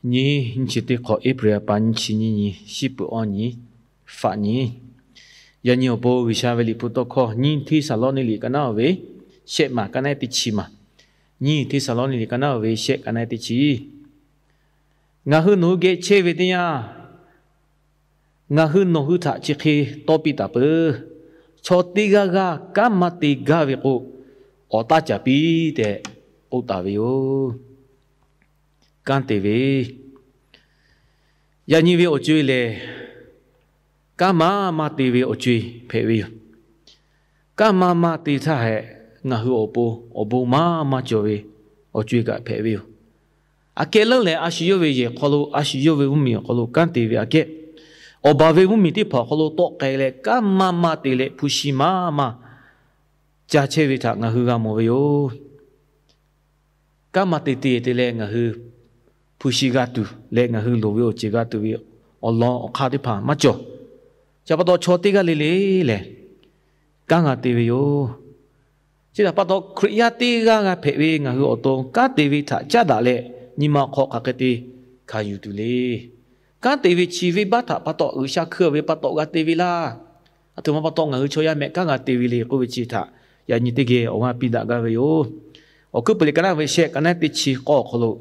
Nyi, nyi chi teˇ hk'awꞈ April a pa nyi chi nyi nyi, shiˉ peuˬ awˇ nyi, faꞈ nyi. Yaꞈ nyi awˬ pon G'uiˬsha ve liꞈ hpu tawˇ hkawˇ nyiˇ Hteˇsaˍlawˇniˆ liꞈ ka naˉ ve shehˆ maˬ ka naˉ teˇ chi maˬ. Nyiˇ Hteˇsaˍlawˇniˆ liꞈ ka naˉ ve shehˆ ka naˉ teˇ chi. Ngaˬ hui nawˬ hui geh chehˇ ve teˇ yanˇ, ngaˬ hui nawˬ hui htaꞈ chi hk'e tawˇ piˇ taˍ peuˬ. Chaw teˇ g'aˇ g'aˇ kanˉ maˇ te gaˇ ve k'o, awˬ taˇ caˍ piˇ tehꞈ k'oˆ taˍ ve yoˬ. Kanˉ te ve, yaꞈ nyi ve awˬ co-e lehˬ, kanˉ maˇ maˇ te ve awˬ co-e hpehꞈ ve yoˬ. Kanˉ maˇ maˇ te htaˇ hehꞈ, ngaˬ hui awˬ pon awˬ bon maˇ maˇ cawˬ ve awˬ co-e kaꞈ hpehꞈ ve yoˬ. Aꞈ kehˉ leuˉ lehˬ, a shu yawˇ ve yehˬ hk'aw lo, a shu yawˇ ve mvuhˇmiˬ awˬ hk'aw lo kanˉ te ve aꞈ kehˉ, awˬ baˬ ve mvuhˇmiˬ teˇ hpaˍ awˬ hk'aw lo tawˆ k'ai leh, kanˉ maˇ maˇ te leh hpu shi maˇ maˇ ca chehˇ ve htaꞈ ngaˬ hui g'a mawˬ ve yoˬ. Kanˉ maˇ te te te leh ngaˬ hui hpu shi g'a tuˬ leh ngaˬ hui loˍ ve awˬ ceuˬ g'a tuˬ ve awˬ lawn awˬ hk'aˇ teˇ hpaˍ maˇ cawˬ. Chi pa taw chaw teˇ g'aˇ le le lehˬ, kanˉ g'a te ve yoˬ. Chi htaꞈ pa taw Hkriꞈ yaˇ teˇ g'aˇ g'a hpehꞈ ve ngaˬ hui awˬ to kanˉ te ve htaꞈ caˉ daꞈ leh, nyi ma awˬ hk'aw hk'aˬ hk'e te hkanˍ yuˬ tuˬ le. Kanˉ te ve chi venˇbaˆ htaꞈ pa taw G'uiˬsha hkui ve pa taw g'a te ve laˇ. Aˬ htoꞈ ma pa taw ngaˬ hui chaw yaˇ mehˆ kanˉ g'a te ve le k'oˆ ve chi htaꞈ yaꞈ nyi teˇ geh awˬ g'aˇ piˇ daꞈ gaˇ ve yoˬ. Awˬ hkuiˉ peuˬ liꞈ ka naˉ ve shehˆ ka naˉ teˇ chi k'awˇ awˬ hk'aw lo,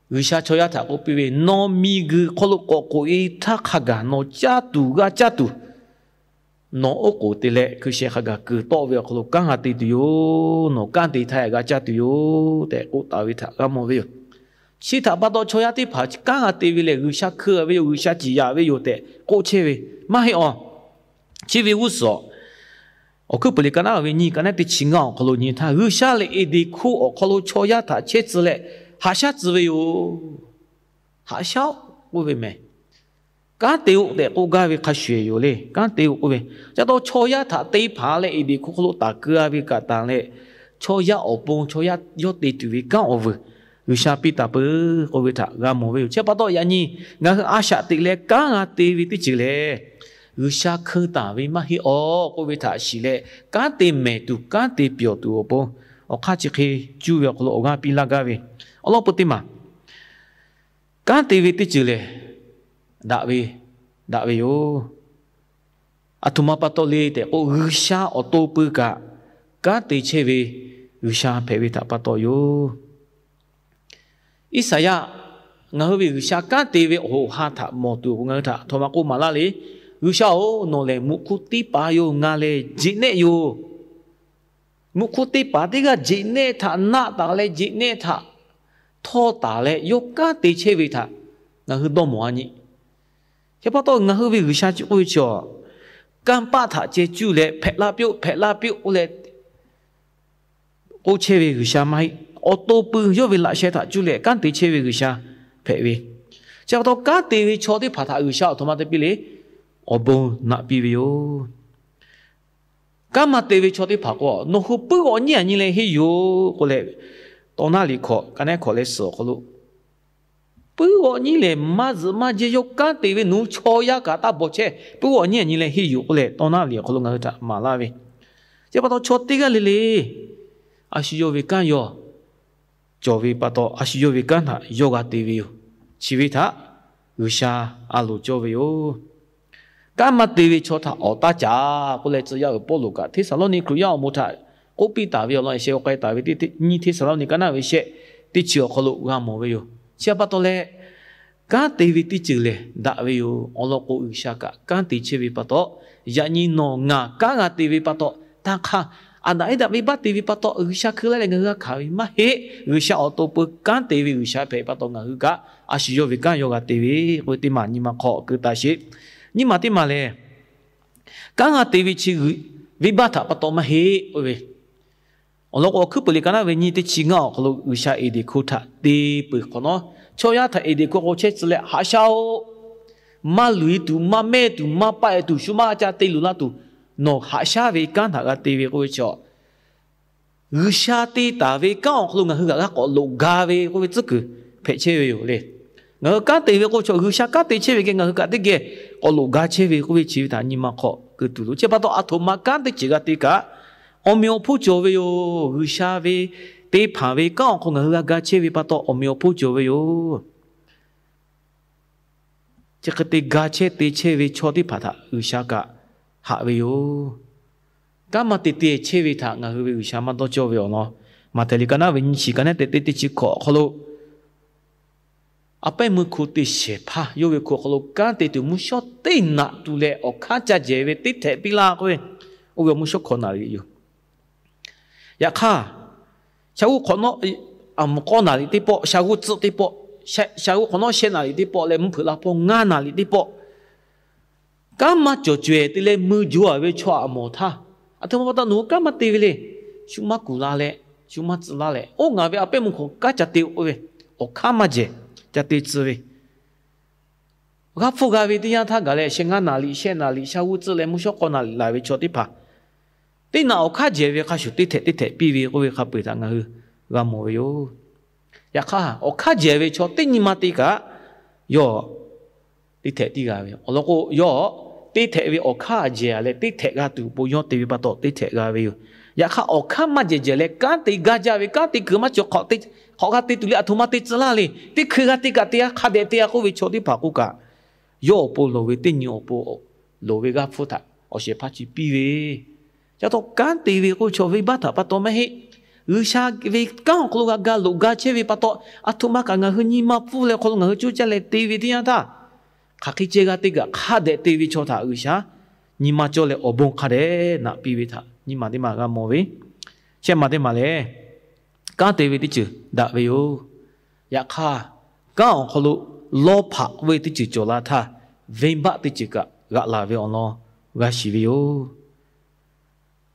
G'uiˬsha chaw yaˇ htaꞈ k'oˆ piˇ ve, Nawˬ miˬguiˬ hk'aw lo k'awꞈ k'oꞈ-e htaˇ hk'a gaˬ nawˬ caˇ tuˬ g'a caˇ tuˬ, nawˬ oˉ k'oˍ te leh hkui sheh hk'a gaˬ kuiˬ tawˆ ve awˬ hk'aw lo kanˉ g'a te tuˬ yoˬ. Nawˬ kanˉ te htaˇ g'a caˇ tuˬ yoˬ tehꞈ k'oˆ taˍ ve htaꞈ g'a mawˬ ve yoˬ. Chi htaꞈ pa taw chaw yaˇ teˇ hpaˍ kanˉ g'a te ve lehˬ, G'uiˬsha hkui ve yoˬ, G'uiˬsha ciˍ yaꞈ ve yoˬ tehꞈ k'oˆ chehˇ ve maˇ heˆ awˬ. Chi ve g'uˇ suhˍ awˬ hkuiˉ peuˬ liꞈ ka naˉ ve nyiˇ ka naˉ teˇ chi ngaˇ awˬ hk'aw lo nyi htaˇ, G'uiˬsha lehˬ Eˍdenˍ hkoˇ awˬ hk'aw lo chaw yaˇ htaꞈ chehˇ tcuh leh haꞈ shaˉ tcuh ve yoˬ. Haꞈ shaˉ-oˆ k'oˆ ve mehˍ. Kanˉ te-oˆ tehꞈ k'oˆ gaˇ ve hk'a shuˍ eˬ yoˬ le. Kanˉ te-oˆ k'oˆ ve, ca taw chaw yaˇ htaꞈ te hpanˍ leh Eˍdenˍ hkoˇ hk'aw lo taˍ keu-a ve kaꞈ tanˬ leh, chaw yaˇ awˬ pon chaw yaˇ yawˇ te tuˬ ve kanˉ awˬ vuiˬ G'uiˬsha piˇ taˍ peuˬ k'oˆ ve htaꞈ g'a mawˬ ve yoˬ. Chi pa taw yaꞈ nyi ngaˬ hui a shaꞈ teꞈ leh kanˉ g'a te ve teˇ ceuˬ lehˬ, G'uiˬsha hkui taˍ ve maˇ heˆ awˬ k'oˆ ve htaꞈ shiˍ leh, kanˉ te mehˍ tuˬ kanˉ te pyawˬ tuˬ awˬ pon awˬ hk'aˇ chi hk'e cuˇ ve awˬ hk'aw lo awˬ g'aˇ piˇ laˇ gaˇ ve awˬ lawn peu teˇ maˬ kanˉ te ve teˇ ceuˬ lehˬ, daꞈ ve, daꞈ ve yoˬ. Aˬ htoꞈ ma pa taw le tehꞈ k'o, G'uiˬsha awˬ to pui kaꞈ kanˉ te chehˇ ve G'uiˬsha hpehꞈ ve htaꞈ pa taw yoˬ. Iˉsaˍyaˆ ngaˬ hui ve G'uiˬsha kanˉ te ve awˬ hoꞈ ha htaꞈ mawˬ tuˬ awˬ pon ngaˬ hui htaꞈ aˬ htoꞈ ma k'oˆ maˍ laˇ le. G'uiˬsha-oˬ, nawˬ lehˬ muꞈ hk'oˆ teˇ paˍ yoˬ, ngaˬ lehˬ jeꞈ nehˆ yoˬ. Muꞈ hk'oˆ teˇ paˍ teˇ g'aˇ jeꞈ nehˆ htaꞈ naˆ taˍ leh jeꞈ nehˆ htaꞈ htawˇ taˍ leh yawˇ kanˉ te chehˇ ve htaꞈ ngaˬ hui dawˇ mawˬ-a nyi. Chi pa taw ngaˬ hui ve G'uiˬsha chi k'oˆ ve chaw, kanˇ paˆ htaꞈ ceh cuˇ leh hpehꞈ la piˇ-oˆ, hpehꞈ la piˇ-oˆ k'oˆ leh k'oˆ chehˇ ve G'uiˬsha maˇ heˆ. Awˬ to pui yawˇ ve laꞈ sheh htaꞈ cuˇ leh kanˉ te chehˇ ve G'uiˬsha hpehꞈ ve. Chi pa taw kanˉ te ve chaw teˇ hpaˍ htaꞈ G'uiˬsha aˬ htoꞈ ma te piˇ le, awˬ bon naꞈ piˇ ve yoˬ. Kanˉ maˇ te ve chaw teˇ hpaˍ k'o, nawˬ hui puiˉ g'awꞈ nyiˉ-a nyi leh henˇ yoˬ k'oˆ leh, Tawˇ naˉ liꞈ hkawꞈ ka nehˉ hkawꞈ leh suhˍ awˬ hk'aw lo, puiˉ g'awꞈ nyiˉ lehˬ maˇ zuhꞈ maˇ jehˇ yawˇ kanˉ te ve nawˬ hui chaw yaˇ kaꞈ taˇ bawˬ chehˇ, puiˉ g'awꞈ nyiˉ-a nyi leh henˇ yoˬ k'oˆ leh Tawˇ naˉ liꞈ awˬ hk'aw lo ngaˬ hui htaꞈ maˍ laˇ ve. Chi pa taw chaw teˇ g'aˇ le le a shu yawˇ ve kanˉ yaw cawˬ ve pa taw, a shu yawˇ ve kanˉ htaꞈ yawˇ g'a te ve yoˬ. Chi ve htaꞈ G'uiˬsha a loˍ cawˇ ve yoˬ. Kanˉ maˇ te ve chaw htaꞈ awˬ taˇ caˍ k'oˆ leh, tcuh yaˇ uiˍ Pawˇluꞈ kaꞈ Hteˇsaˍlawˇniˆ Hkriꞈ yaˇ awˬ moˍ htaꞈ k'oˆ piˇ taˍ ve awˬ lawn, sheh k'ai taˍ ve teˇ nyiˇ Hteˇsaˍlawˇniˆ ka naˉ ve shehˆ teˇ chi awˬ hk'aw lo g'a mawˬ ve yoˬ. Chi pa taw leh, kanˉ te ve teˇ ceuˬ lehˬ daꞈ ve yoˬ. Awˬ lawn k'o, G'uiˬsha kaꞈ kanˉ te chehˇ ve pa taw, yaꞈ nyi nawˬ ngaˬ kanˉ g'a te ve pa taw, taˇ hk'aˇ, Aˍdanˍ Eˇdaꞈ venˇbaˆ te ve pa taw G'uiˬsha hkui laˇ leh ngaˬ hui g'a hkanˍ ve maˇ heˆ. G'uiˬsha awˬ to pui kanˉ te ve G'uiˬsha hpehꞈ pa taw ngaˬ hui kaꞈ a shu yawˇ ve kanˉ yawˇ g'a te ve k'oˆ ve teˇ maˬ nyi ma hk'aw keu taˍ sheˍ. Nyiˇ maˬ teˇ maˬ lehˬ, kanˉ g'a te ve chi venˇbaˆ htaꞈ pa taw maˇ heˆ k'oˆ ve. Awˬ lawn k'o, awˬ hkuiˉ peuˬ liꞈ ka naˉ ve nyiˇ teˇ chi ngaˇ awˬ hk'aw lo G'uiˬsha Eˍdenˍ hkoˇ htaꞈ te peuˬ hk'awꞈ nawˉ, chaw yaˇ htaꞈ Eˍdenˍ hkoˇ k'o chehˇ tcuh leh haꞈ shaˉ-oˆ. Maˇ luˬ-e tuˬ, maˇ mehˇ tuˬ, maˇ paˆ-e tuˬ, shu maˇ ca te luˬ laˇ tuˬ, nawˬ haꞈ shaˉ ve kanˉ htaꞈ g'a te ve k'oˆ ve chaw, G'uiˬsha te taˍ ve kanˉ awˬ hk'aw lo ngaˬ hui kaꞈ g'a k'awꞈ loꞈ ga ve k'oˆ ve tcuhˉ kuiˬ hpehꞈ chehˇ ve yoˬ le. Ngaˬ hui kanˉ te ve k'oˆ ve chaw, G'uiˬsha kanˉ te chehˇ ve geh ngaˬ hui kaꞈ teˇ geh k'awꞈ loꞈ ga chehˇ ve k'oˆ ve chi ve htaꞈ nyi ma hk'aw keu tuˬ loˬ. Chi pa taw, aˬ htoꞈ ma kanˉ teˇ ceuˬ g'a te kaꞈ, awˬ meꞈ awˬ hponˇ cawˬ ve yoˬ. G'uiˬsha ve te hpanˍ ve kanˉ awˬ hk'aw ngaˬ hui g'a ga chehˇ ve pa taw, awˬ meꞈ awˬ hponˇ cawˬ ve yoˬ. chi hk'e te ga chehˇ te chehˇ ve chaw teˇ hpaˍ htaꞈ G'uiˬsha kaꞈ haꞈ ve yoˬ. Kanˉ maˇ te te chehˇ ve htaꞈ ngaˬ hui ve G'uiˬsha maˇ dawˇ cawˇ ve awˬ lawn, Maꞈhtehˍ liꞈ ka naˉ ve nyiˇ chi ka naˉ te teˇ chi hkawꞈ awˬ hk'aw lo, a pehˉ meuˇ hko te shehˍ hpaˇ yawˇ ve hko awˬ hk'aw lo kanˉ te tuˬ mvuhˇ shawˉ teˇ naꞈ tu leh awˬ hk'aˇ ca jehˬ ve teˇ htehꞈ piˇ laˇ k'oˆ ve, oˇ ve awˬ mvuhˇ shawˉ hkawꞈ naˍ riˍ yoˬ. Yaꞈ hk'aˇ, sha g'uˇ hk'awꞈ nawˉ a mvuhˇ k'awˇ naˍ riˍ teˇ pawˆ, sha g'uˇ tcuhˆ teˇ pawˆ, sha g'uˇ hk'awꞈ nawˉ shehˆ naˍ riˍ teˇ pawˆ leh mvuhˇ hpeuꞈ la hpawˇ ngaˇ naˍ riˍ teˇ pawˆ, kanˉ maˇ cawˬ cawehˬ te leh mui jaw-a ve chaw aꞈ mawˬ htaˇ, aˬ htoꞈ ma pa taw nawˬ hui kanˉ maˇ te ve le. Shu maˇ kuˬ la leh, shu maˇ tcuh laˇ leh, oˇ ngaˬ ve a pehˉ meuˇ hk'awꞈ kanˉ ca te-o k'oˆ ve, awˬ hk'aˇ maˇ jehˬ ca te tcuh ve, g'a hpfuhˇ g'a ve teˇ yanˇ htaˇ gaˬ leh shehˆ ngaˇ naˍ riˍ, shehˆ naˍ riˍ, sha g'uˇ tcuhˆ leh mvuhˇ shawˉ hk'awꞈ naˍ riˍ la ve chaw teˇ hpaˍ teˇ naꞈ awˬ hk'aˇ jehˬ ve hk'a shuˍ teˇ htehꞈ teˇ htehꞈ piˇ ve k'oˆ ve hk'a peu-eˬ htaꞈ ngaˬ hui g'a mawˬ ve yoˬ. Yaꞈ hk'aˇ, awˬ hk'aˇ jehˬ ve chaw teˇ nyi ma te kaꞈ yawˇ teˇ htehꞈ tiˇ g'a ve awˬ lawn k'o, yawˇ teˇ htehꞈ ve awˬ hk'aˇ jehˬ leh teˇ htehꞈ g'a tuˬ awˬ pon yawˇ te ve pa taw teˇ htehꞈ g'a ve yoˬ. Yaꞈ hk'aˇ, awˬ hk'aˇ maˇ jehˬ jehˬ leh kanˉ te gaˇ jaˇ ve kanˉ te kuiˬ maˇ cawˬ hk'awꞈ g'a te tuˬ leh aˬ htoꞈ ma te tcuh laˇ le, teˇ hkui g'a te kaꞈ te-a, hk'a dehꞈ te-a k'oˆ ve chaw teˇ hpaˍ k'oˆ kaꞈ, yawˇ awˬ pon loˍ ve teˇ nyi awˬ pon loˍ ve g'aˇ hpfuhˇ htaꞈ awˬ shehˍ hpaˇ chi piˇ ve. Ca taw kanˉ te ve k'oˆ ve chaw venˇbaˆ htaꞈ pa taw maˇ heˆ. G'uiˬsha ve kanˉ awˬ hk'aw lo g'a ga loꞈ ga chehˇ ve pa taw, aˬ htoꞈ ma kaꞈ ngaˬ hui nyi ma pfuhˇ leh awˬ hk'aw lo ngaˬ hui coˇ caˇ leh te ve teˇ yanˇ htaˇ, hk'aˬ hk'e ceh g'a te kaꞈ hk'a dehꞈ te ve chaw htaꞈ G'uiˬsha nyi ma cawˇ leh awˬ bon hk'a dehꞈ naꞈ piˇ ve htaꞈ nyiˇ maˬ teˇ maˬ g'a mawˬ ve. Shehˆ maˬ teˇ maˬ lehˬ, kanˉ te ve teˇ ceuˬ daꞈ ve yoˬ. Yaꞈ hk'aˇ, kanˉ awˬ hk'aw lo lawˇ hpaꞈ k'oˆ ve teˇ ceuˬ cawˬ la htaˇ, venˇbaˆ teˇ ceuˬ kaꞈ g'aꞈ laˬ ve awˬ lawn g'a shiˍ ve yoˬ.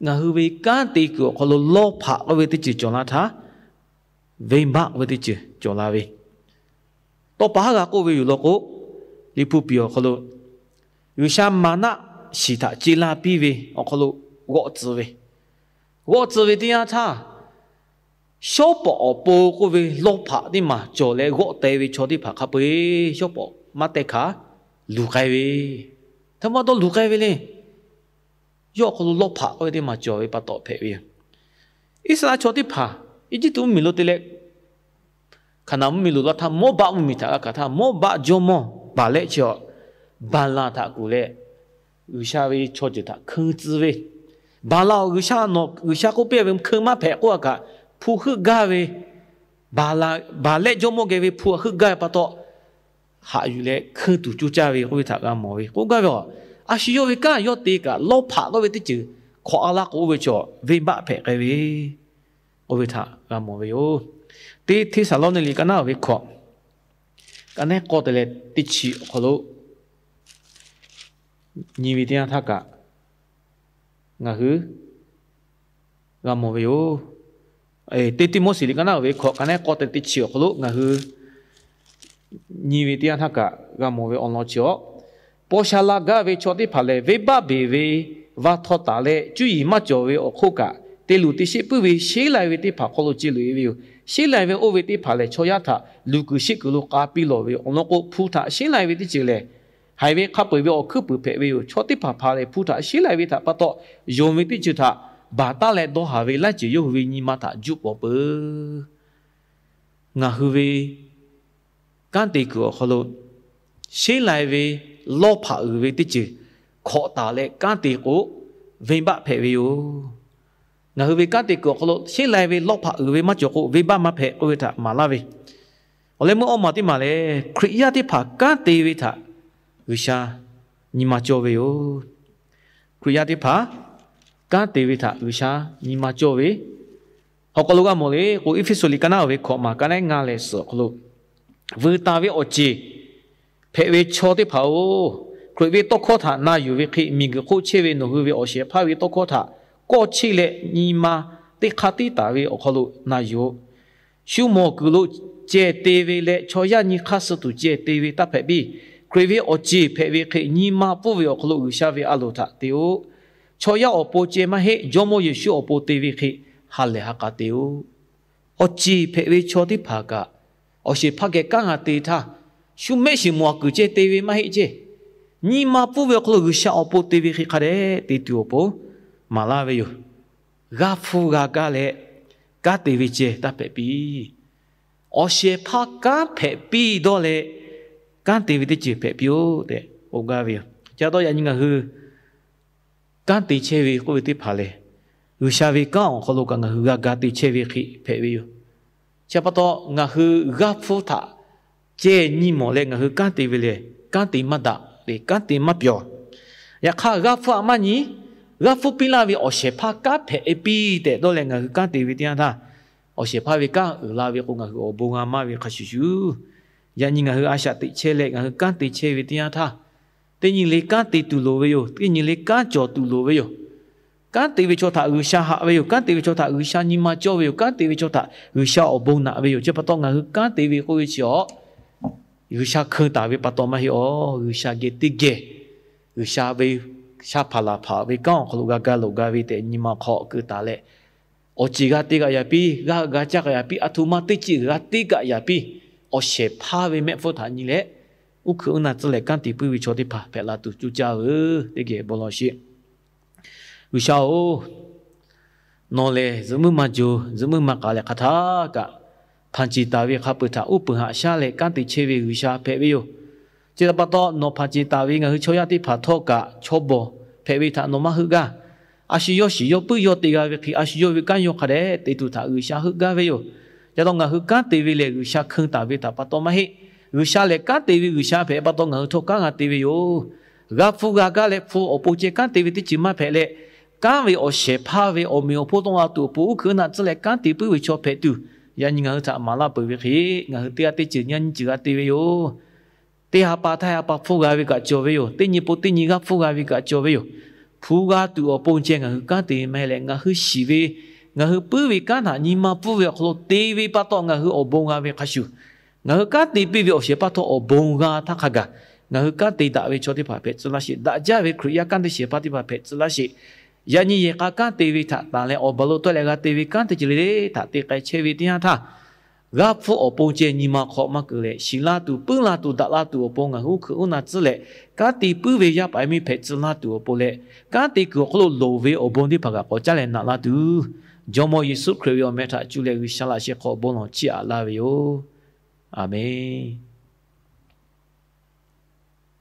Ngaˬ hui ve kanˉ te kuiˬ awˬ hk'aw lo lawˇ hpaꞈ k'oˆ ve teˇ ceuˬ cawˬ la htaˇ, venˇbaˆ k'oˆ ve teˇ ceuˬ cawˬ la ve, tawˇ pa haˉ g'a k'oˆ ve yoˬ law k'o, Liꞈ hpu piˍ awˬ hk'aw lo G'uiˬsha maˍnaˆ shiˍ htaꞈ ce la piˇ ve awˬ hk'aw lo g'awˆ tcuh ve, g'awˆ tcuh ve teˇ yanˇ htaˇ, shawˉ pawˍ awˬ pon k'oˆ ve lawˇ hpaꞈ teˇ maˬ cawˬ leh g'awˆ teh ve chaw teˇ hpaˍ hk'a peu-eˬ shawˉ pawˍ maˇ teh hk'aˬ luˬ k'ai ve, htaꞈ ma dawˇ luˬ k'ai ve le. Yawˇ awˬ hk'aw lo lawˇ hpaꞈ k'oˆ ve teˇ maˬ cawˬ ve pa taw hpehꞈ ve yoˬ. Iˉsaˍreˍlaˆ chaw teˇ hpaˍ Eˇjiˇtuꞈ mvuhˇmiˬ lo te leh, Hkaˍnanˍ mvuhˇmiˬ lo la htaˇ, Mawˇbaˆ mvuhˇmiˬ htaꞈ g'a hkanˍ htaˇ, Mawˇbaˆ jawˇmawˇ Baˍlehˆ chi awˬ, Baˍlaˍ htaꞈ kuˬ leh G'uiˬsha ve chaw ceuˬ htaꞈ hkeun tcuh ve, Baˍlaˍ awˬ g'uiˬsha nawˬ g'uiˬsha k'oˆ piˇ ve hkeun maˇ hpehꞈ k'oˆ a kaꞈ, hpu heuˆ gaˇ ve, Baˍlehˆ jawˇmawˇ geh ve hpu heuˆ gaˇ ve pa taw, haꞈ yuˬ leh hkeun tuˬ coˇ caˇ ve k'oˆ ve htaꞈ g'a mawˬ ve k'oˆ gaˇ ve a. A shu yawˇ ve kanˉ yawˇ te kaꞈ lawˇ hpaꞈ k'oˆ ve teˇ ceuˬ hk'awꞈ a laˇ k'o, oˇ ve chaw venˇbaˆ hpehꞈ k'ai ve k'oˆ ve htaꞈ g'a mawˬ ve yoˬ. Teˇ Hteˇsaˍlawˇniˆ liꞈ ka naˉ ve hkawꞈ, ka naˉ k'awˇ te leh teˇ chi awˬ hk'aw lo nyi ve teˇ yanˇ htaˇ kaꞈ ngaˬ hui g'a mawˬ ve yoˬ. Teˇ Tiˆmoˉseˍ liꞈ ka naˉ ve hkawꞈ, ka naˉ k'awˇ te teˇ chi awˬ hk'aw lo ngaˬ hui nyi ve teˇ yanˇ htaˇ kaꞈ g'a mawˬ ve awˬ lawn chi a, paw sha la gaˇ ve chaw teˇ hpaˍ lehˬ, venˇbaˆ beˬ ve va htaw taˍ leh cuˇ yiˍ maˇ cawˬ ve awˬ hk'oˆ kaꞈ, te luˬ te sheˆ puiˉ ve sheˉ lai ve teˇ hpaˍ hk'aw lo ce loꞈ-e ve yoˬ. Sheˉ lai ve oˇ ve teˇ hpaˍ lehˬ, chaw yaˇ htaꞈ luˬ kuiˬ sheˆ kuiˬ lo k'a piˇ lawˬ ve awˬ lawn k'o, hpu htaꞈ sheˉ lai ve teˇ ceuˬ lehˬ, haiˬ ve hk'a peu-eˬ ve awˬ hkuiˉ puiˍ hpehꞈ ve yoˬ. Chaw teˇ hpaˍ hpaˍ lehˬ, hpu htaꞈ sheˉ lai ve htaꞈ pa taw, yonˍ ve teˇ ceuˬ htaꞈ baˬ taˉ leh dawˇ haˍ ve laiˉ ceuˬ yawˇ hui ve nyi ma htaꞈ juˆ pawˍ peuˬ. Ngaˬ hui ve kanˉ te kuiˬ awˬ hk'aw lo sheˉ lai ve lawˇ hpaꞈ uiˍ ve teˇ ceuˬ hkawꞈ taˍ leh kanˉ te k'o, venˇbaˆ hpehꞈ ve yoˬ. Ngaˬ hui ve kanˉ te kuiˬ awˬ hk'aw lo sheˉ lai ve lawˇ hpaꞈ uiˍ ve maˇ cawˬ k'o, venˇbaˆ maˇ hpehꞈ k'oˆ ve htaꞈ maˍ laˇ ve. Awˬ leh meuˇ awˇ maˬ teˇ maˬ lehˬ, Hkriꞈ yaˇ teˇ hpaˍ kanˉ te ve htaꞈ G'uiˬsha nyi ma cawˇ ve yoˬ. Hkriꞈ yaˇ teˇ hpaˍ kanˉ te ve htaꞈ G'uiˬsha nyi ma cawˇ ve awˬ hk'aw lo g'a mawˬ le k'o, Eˇfeˇsuꞈ liꞈ ka naˉ ve hkawꞈ maˬ ka naˉ ngaˇ leh suhˍ awˬ hk'aw lo, vuiˬ taˍ ve awˬ ceˬ hpehꞈ ve chaw teˇ hpaˍ-oˬ, Hkriꞈ ve tawˇ hkawˇ htaꞈ na yuˬ ve hk'e, miˬguiˬ hk'oˆ chehˇ ve nawˬ hui ve awˬ shehˍ hpaˇ ve tawˇ hkawˇ htaꞈ kawˇ cheˇ leh nyi ma teˇ hk'aˇ tiˉ taˍ ve awˬ hk'aw lo na yuˬ-oꞈ. Shu mawˬ kuiˬ lo cehˬ te ve leh chaw yaˇ nyi hk'aˇ suh tuˬ cehˬ te ve taˇ hpehꞈ piˇ. Hkriꞈ ve awˬ ceˬ hpehꞈ ve hk'e nyi ma pfuhˇ ve awˬ hk'aw lo G'uiˬsha ve a loˍ htaꞈ te-o. Chaw yaˇ awˬ pon ceh maˇ heˆ, Jawˇmawˇ Yeˍsuˆ awˬ pon te ve hk'e ha lehˬ ha k'a te-o. Awˬ ceˬ hpehꞈ ve chaw teˇ hpaˍ kaꞈ, awˬ shehˍ hpaˇ geh kanˉ g'a te htaˇ, shu mehˆ shiˍ mawˬ kuiˬ ceh te ve maˇ heˆ ceh, nyi ma pfuhˇ ve awˬ hk'aw lo G'uiˬsha awˬ pon te ve hk'e hk'a dehꞈ te tuˬ awˬ pon maˍ laˇ ve yoˬ. G'a hpu g'a kaˇ leh kanˉ te ve ceh taˇ hpehꞈ piˇ. Awˬ shehˍ hpaˇ kanˉ hpehꞈ piˇ dawˇ leh, kanˉ te ve teˇ ceuˬ hpehꞈ piˇ-oˆ tehꞈ k'oˆ gaˇ ve yoˬ. Chi pa taw yaꞈ nyi ngaˬ hui kanˉ te chehˇ ve k'oˆ ve teˇ hpaˍ lehˬ, G'uiˬsha ve kanˉ awˬ hk'aw lo kaꞈ ngaˬ hui g'a ga te chehˇ ve hk'e hpehꞈ ve yoˬ. Chi pa taw ngaˬ hui g'aˇ hpfuhˇ htaꞈ ceh nyi mawˬ leh ngaˬ hui kanˉ te ve lehˬ, kanˉ te maˇ daꞈ leh kanˉ te maˇ pyawˬ. Yaꞈ hk'aˇ g'aˇ hpfuhˇ htaꞈ maˇ nyi, g'aˇ hpfuhˇ piˇ laˇ ve awˬ shehˍ hpaˇ kanˉ hpehꞈ e piˇ tehꞈ dawˇ leh ngaˬ hui kanˉ te ve teˇ yanˇ htaˇ, awˬ shehˍ hpaˇ ve kanˉ uiˍ la ve k'o ngaˬ hui awˬ bon g'a maˇ ve hk'a shuˍ shuˍ, yaꞈ nyi ngaˬ hui a shaꞈ teꞈ chehˇ leh ngaˬ hui kanˉ te chehˇ ve teˇ yanˇ htaˇ, teˇ nyi le kanˉ te tuˬ loˍ ve yoˬ. Teˇ nyi le kanˉ cawˬ tuˬ loˍ ve yoˬ. Kanˉ te ve chaw htaꞈ G'uiˬsha haꞈ ve yoˬ. Kanˉ te ve chaw htaꞈ G'uiˬsha nyi ma cawˇ ve yoˬ. Kanˉ te ve chaw htaꞈ G'uiˬsha awˬ bon naꞈ ve yoˬ. Chi pa taw ngaˬ hui kanˉ te ve k'oˆ ve chi awˬ, G'uiˬsha hkeun taˍ ve pa taw maˇ heˆ awˬ. G'uiˬsha geh teˇ geh, G'uiˬsha ve sha hpaˍ laˬ hpaˍ ve kanˉ awˬ hk'aw lo g'a ga loˍ ga ve tehꞈ nyi ma hk'aw keu taˍ leh, awˬ ceˬ g'a te kaꞈ yaꞈ piˇ, g'a g'a caˇ kaꞈ yaꞈ piˇ, a htoꞈ ma teˇ ceuˬ g'a te kaꞈ yaꞈ piˇ, awˬ shehˍ hpaˇ ve mehˆ hpfuhˇ htaꞈ nyi leh, uˉ hkui uˉ naˆ tcuhˉ leh kanˉ te puiˉ ve chaw teˇ hpaˍ hpehꞈ la tuˬ coˇ caˇ ve teˇ geh bon lawˬ sheˍ. G'uiˬsha-oˬ, nawˬ lehˬ zuhꞈ muiˉ maˇ jo, zuhꞈ muiˉ maˇ k'aˍ leh hk'aˬ htaˇ kaꞈ, hpanˍ ceˬ taˍ ve hk'a peu-eˬ htaꞈ uˉ peunˍ haꞈ shaˉ leh kanˉ te chehˇ ve G'uiˬsha hpehꞈ ve yoˬ. Chi htaꞈ pa taw nawˬ hpanˍ ceˬ taˍ ve ngaˬ hui chaw yaˇ teˇ hpaˍ htawˇ kaꞈ chaw bawˬ hpehꞈ ve htaꞈ nawˬ maˇ heuˆ gaˇ. A shu yawˇ shiˍ yawˇ puiˉ yawˇ te g'a ve hk'e, a shu yawˇ ve kanˉ yawˇ hk'a dehꞈ te tuˬ htaꞈ G'uiˬsha heuˆ gaˇ ve yoˬ. Chi pa taw ngaˬ hui kanˉ te ve lehˬ, G'uiˬsha hkeun taˍ ve htaꞈ pa taw maˇ heˆ. G'uiˬsha lehˬ kanˉ te ve G'uiˬsha hpehꞈ pa taw ngaˬ hui htawˇ kanˉ g'a te ve yoˬ. G'a hpu g'a gaˇ leh hpu awˬ pon ceh kanˉ te ve teˇ ceuˬ maˇ hpehꞈ leh, kanˉ ve awˬ shehˍ hpaˇ ve awˬ meꞈ awˬ hponˇ tawˆ la tuˬ awˬ pon uˉ hkui uˉ naˆ tcuhˉ leh kanˉ te puiˉ ve chaw hpehꞈ tuˬ, yaꞈ nyi ngaˬ hui htaꞈ maˍ laˇ peuˬ ve hk'e, ngaˬ hui teˇ g'aˇ teˇ ceuˬ nyi a nyi ceuˬ g'a te ve yoˬ. Teˇ ha pa htaˇ ha pa hpu g'a ve kaꞈ cawˬ ve yoˬ. Teˇ nyi po teˇ nyi g'aˇ hpfuhˇ g'a ve kaꞈ cawˬ ve yoˬ. Hpu g'a tuˬ awˬ pon ceh ngaˬ hui kanˉ te maˇ heˆ leh, ngaˬ hui shiˍ ve, ngaˬ hui puiˉ ve kanˉ htaꞈ nyi ma pfuhˇ ve awˬ hk'aw lo te ve pa taw ngaˬ hui awˬ bon g'a ve hk'a shuˍ, ngaˬ hui kanˉ te piˇ ve awˬ shehˍ hpaˇ htawˇ awˬ bon g'a htaˇ hk'a gaˬ, ngaˬ hui kanˉ te daꞈ ve chaw teˇ hpaˍ hpehꞈ tcuh laˇ sheˍ. Daꞈ jaˇ ve Hkriꞈ yaˇ kanˉ te shehˍ hpaˇ teˇ hpaˍ hpehꞈ tcuh laˇ sheˍ. Yaꞈ nyi yehˬ k'a kanˉ te ve htaꞈ tanˬ leh awˬ baˬ lo tawˆ leh g'a te ve kanˉ teˇ ceuˬ le le htaꞈ te k'ai chehˇ ve teˇ yanˇ htaˇ, g'aˇ hpfuhˇ awˬ pon ceh nyi ma hk'aw maˇ keu leh, shiˍ la tuˬ, puiˉ la tuˬ, daꞈ la tuˬ awˬ pon ngaˬ hui uˉ hkui uˉ naˆ tcuhˉ leh, kanˉ te puiˉ ve yaˇ paˍ yaˇ miˇ hpehꞈ tcuh laˇ tuˬ awˬ pon leh, kanˉ te kuiˬ awˬ hk'aw lo loˍ ve awˬ bon teˇ hpaˍ kaꞈ k'awꞈ caˉ leh naꞈ la tuˬ, Jawˇmawˇ Yeˍsuˆ Hkriꞈ ve awˬ meh htaꞈ cuˇ leh G'uiˬsha laꞈ sheh hk'aw awˬ bon lawˬ chiˇ aꞈ laˇ ve yoˬ. Aˬmenˍ.